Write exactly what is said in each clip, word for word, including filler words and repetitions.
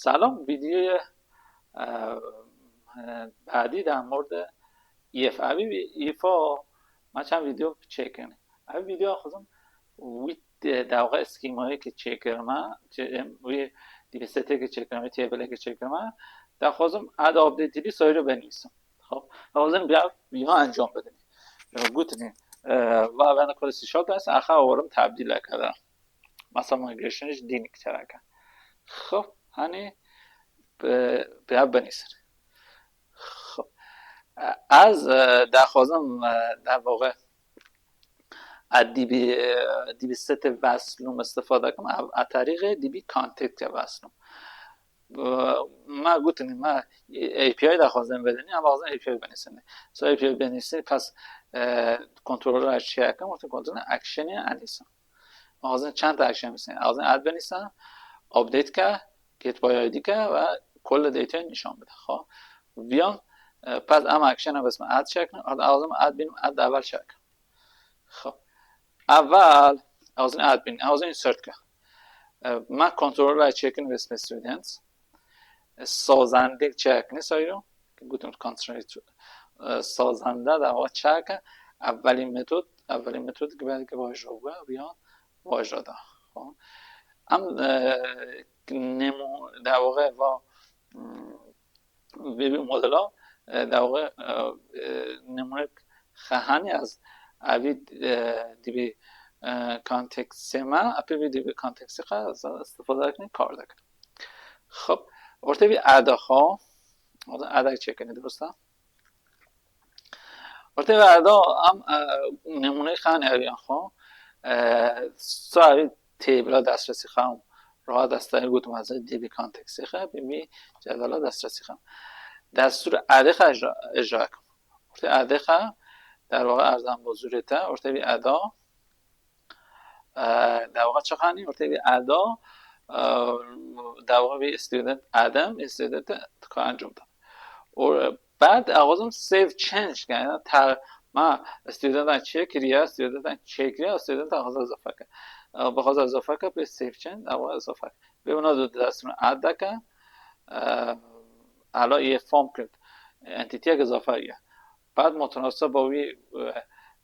سلام، ویدیوی، اه، بعدی در مورد ایف. اوی ایفا ما چند ویدیو چیکن. اوی ویدیو خودم وی در واقع اسکیمایی که چیکرمه، وی دیبی ستی که چیکرمه، تیبلی که چیکرمه، در خودم اد آپدیت دیبی سایرو بنویسم. خب، لازم بیا، بیا انجام بدنی. گوتنی، اه، و اوان کل سی شارپ دست، اخه آورم تبدیل کردم. Mesela migration-ê jî dînik çereke. Xo, hani bi, bi binîsin. Xo. Ez, e, daxwazim, e, der voqe, e, dîbî, e, dîbî sete veslûm istifade kim, ev, a tarîxê dîbî context-e veslûm. E, me gotinî, me A P I daxwazin vedinî, em axzin A P I binîsin. So A P I binîsin, pes, e, kontrolera çi yakim, wextê kontrolera action-ê enîsin. Axzin çend action binîsin. Axzin add binîsin, update ke, get by I D ke ve kul data nîşan bide. Xo. Viyan, e, pes em action-e bes me add çekin, axzin add bin, add evel çekin. Xo. Evel, axzin add bin, axzin insert ke. E, me kontrolera çekin ve students. E, sazende çekni sayro. Gotum constraint, e, sazende de o çeke. Evvelî metod, evvelî metod ki belki vajo ve, viyan vajo da. Xo. Em, e, nemu, de o va, mm, vê, vê modela, e, de o, e, e, nemûnek xehanî ez evî, e, dibî, e, konteksê me, apê vî dibî konteksê xwe ez istifade dikin, kar dikin. Xub, ortê vî eda xwe, ortê eda çêkinî, dirust e? Ortê vî eda em, e, nemûneyê xehanî eviyan xwe, e, sa evî têbila destresî xwe, rahat destayê gotim ez dibî konteksê xwe, bibî cedvela destresî xwe. Destûr edê xwe icra, icra kim. Ortê edê xwe, der waqa erzan bozûrê te, ortê vî eda, e, der waqa çi xanî, ortê vî eda, e, der waqa vî student edem, student ka encom da. Û bad axwazim save change ke, yani ta ma studentan çêkiriye, studentan çêkiriye, studentan xweza izafe ke. E, bi xweza izafe ke, pê save change, ewa izafe ke. Pê wina du destûn add deke, e, ela yê form kir, entîtiyek izafe ye. Bad mutenasib bo wî,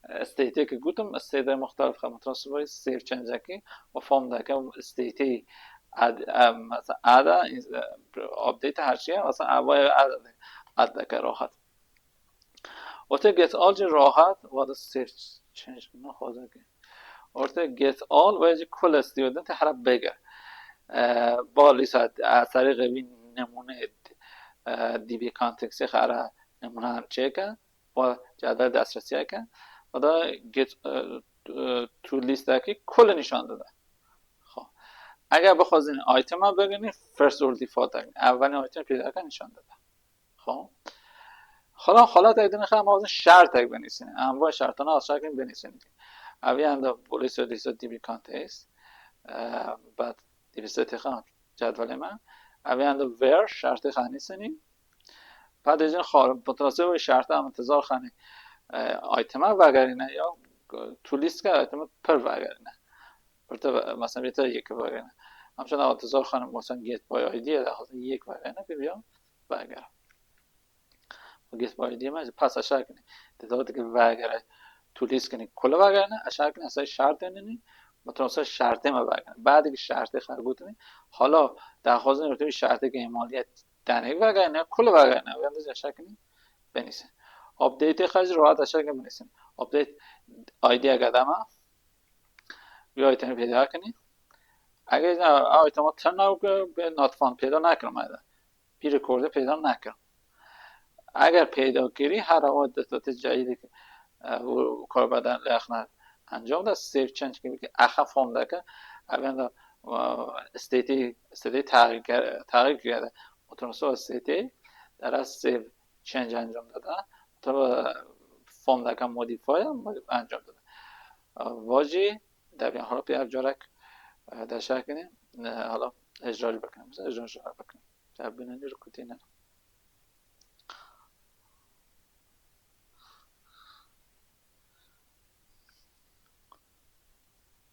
e, stateyek gotim, stateyê muxtelif xe mutenasib bo wî save change-ekî û form deke stateyê ad, e, mesela add-a, e, update her şey, mesela ev, ev, add deke rahat. Ortê get all jî rahat, vada save change, ne xwazek. Ortê get all ve jî kul student hera bege. E, ba lîsa, e, serê vî nemûne, e, dibî konteksê xera nemûnan çêke. Wa cedwel destresiyeke. Wa da get, e, e, to list-ekî kul nîşan dide. Xo. Eger bixwazin item-a bigirin, first or default-ek. Evelin item pêdake nîşan dide. Xo. Xala, xalatek din xe em xwazin şertek binîsin. Em va şertana aşakin binîsin. Ev yan da police or default dibî context. E, bad dibî setê xwe cedwelê me. Ev yan da where şertê xwe nîsinî. Padê jin xwe, bi tasê wê şerta em intizar xanî, e, item-a vegerîne ya to list ke item pir vegerîne. Pir te ve-, mesela bê te yek vegerîne. Em şuna intizar xanî, mesela get by I D ye, de xwazin yek vegerîne, bê biya veger. Get by I D me, pas aşağı kinî. Te dawet ki vegere, to list kinî, kul vegerîne, aşağı kinî, esas şertê nînî, mesela şertê me vegerîne. Badê ki şertê xwe gotinî, hala daxwazin ortê wî şertê ki îmaliyet Tenê vegerine, kul vegerine, wê de aşağı kinî benîsin. Update-ê xwe jî rahat aşağı kinî benîsin. Update I D-ye gedema, vî item-ê peyda kinî. Eger ne, a item-a tırnak be not found peyda nekirim ede. Bir rekordê peyda nekirim. Eger peyda kirî, her o destotê cayî dike, e, û karbeden lexne encam da save change gibi ki, exa form deke, ev yan da, e, state-ê, state-ê tağyîr ke-, tağyîr kiriye de. Oturumsal state-ê dera save change encam dede. Otur, e, form deke modify, modif-, encam dede. E, vajî debiyan hala pê ev carek, e, deşekinî, e, hala icra jî bikin. Mesela icra jî bikin. Ev binenî rikutîne.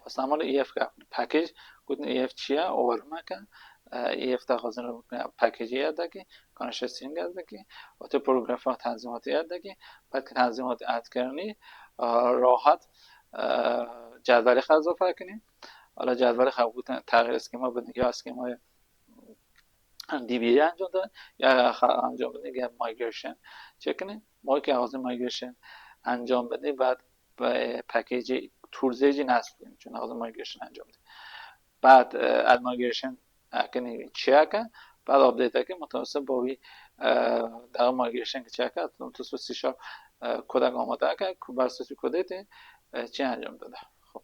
Pes em li E F gap. Package gotin E F çi ye? Override-eke, Ev te xwazin pekêcî add dikî, konuşesîn add dikî, û tu programê tenzîmatî add dikî, bad ki tenzîmatî add kirinî, e, rahat, e, cedvelê xwe ezofe kinî. Hala cedvelê xwe bû te-, texîr eskema bidin, ya eskema D B A encam da, ya xwe encam bidin, ya migration çêkinî. Ma ki xwazin migration encam bidî, bad pekêcî, toolsê jî nesb bikin, çun xwazin migration encam bidî. Bad, e, add migration ekinî çiyeke, bad update eki mutasib bo wî, e, daxil migration ki çiyeke, mutasib C Sharp, e, kodek amade eke, ku ber sesî kodê tê, e, çi encam dide. Xo.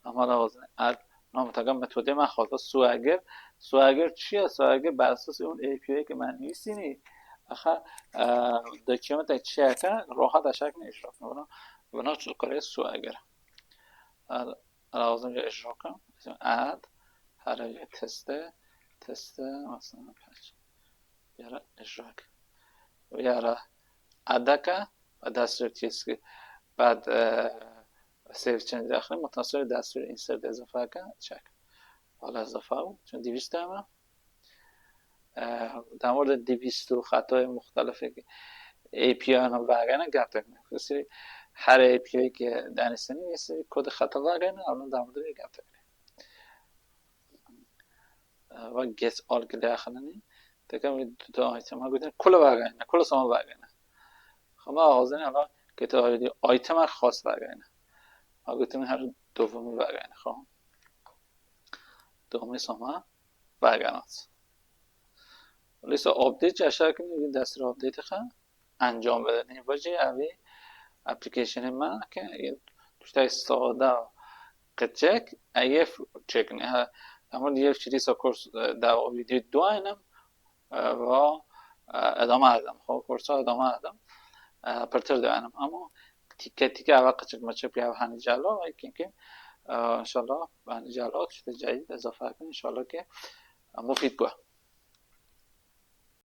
Ama da wazin add, nam taka metodê me xwazda Swagger. Swagger çi ye? Swagger ber sesî ew A P I ki me nivîsînî. Axa, e, dokumentek çiyeke, rahat aşağı icra. Buna, buna çi kare Swagger. Add, lazim ya icra kim. Add, here ya teste, teste, mesela kaç. Yara icra kim. Yara add deke, destûr test ki. Bad, e, save change daxil, mutasib destûr insert ezofe ke, çek. Hala ezofe bû, çun dîvîst deme. E, demor de dîvîst û xetayê muxtelifê ki A P I ana vegene gap tekne. Sirî her A P I ki denîsini, sirî kodê xeta vegene, ana demor de gap tekne. E, ve get all ki daxilini. Teke wî du, du item. Ha gotin kul vegene, kul soma vegene. Xema xwazin hala kategorî item xas vegene. Ha gotin her dovumî vegene, xo. Dovumî soma vegenat. Lîsa update çaşa kin, destûr update xe encam bidin. Vajî evî applicationê me ke tuştay sade qeçek, ev çêkin. Ha, ama diye çirîsa kurs, e, da o video duaynem, e, va, e, edama edem. Xo kursa edama edem. E, pirtir duaynem. Ama tike tike ava qeçek meçek ya hani calo, e, kinki, e, inşallah hani calo, işte cayid ezafe kin, inşallah ki, e, mufid bu.